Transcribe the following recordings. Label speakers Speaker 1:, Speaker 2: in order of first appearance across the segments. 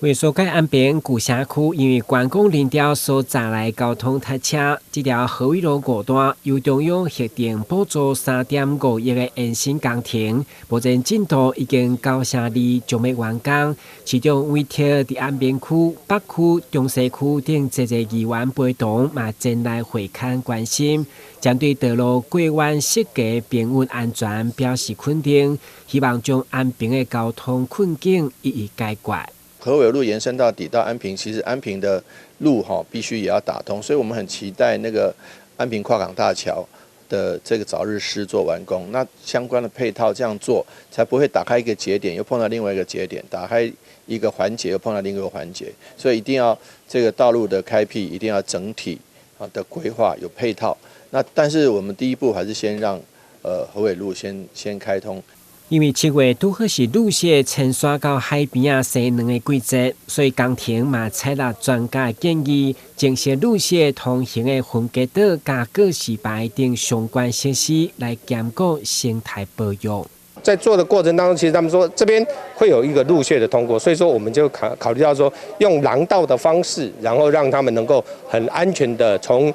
Speaker 1: 為疏解安平舊城區，因為觀光人潮所帶來交通塞車，這條河尾路五段由中央核定補助3.5億的延伸工程，目前進度已經9成2，將欲完工。市長委託佇安平區、北區、中西區等濟濟議員陪同，嘛前來會勘關心，針對道路過彎設計平穩安全表示肯定，希望將安平的交通困境一一解決。
Speaker 2: 河尾路延伸到底到安平，其實安平的路哈必須也要打通，所以我們很期待那個安平跨港大橋的這個早日施作完工。那相關的配套這樣做，才不會打開一個節點又碰到另外一個節點，打開一個環節又碰到另一個環節，所以一定要這個道路的開闢一定要整體啊的規劃有配套。那但是我們第一步還是先讓河尾路先開通。
Speaker 1: 因為7月拄好是鷺鷥遷徙到海邊仔生卵的季節，所以工程嘛採納專家的建議，增設鷺鷥通行的分隔島佮告示牌等相關設施，來兼顧生態保育。
Speaker 3: 在做的過程當中，其實他們說這邊會有一個陸蟹的通過，所以說我們就考慮到說用廊道的方式，然後讓他們能夠很安全的從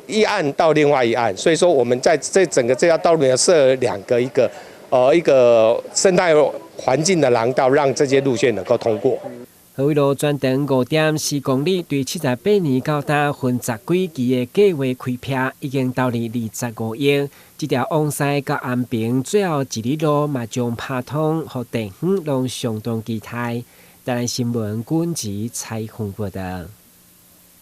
Speaker 3: 一岸到另外一岸。所以說我們在這整個這條道路上設兩個一個生態環境的廊道，讓這些路線能夠通過。
Speaker 1: 河尾路全長5.4公里，對78年到今分十幾期的計劃開闢，已經投入25億。這條往西到安平最後一里路嘛將拍通，予地方攏相當期待。台南新聞軍籍採訪報導。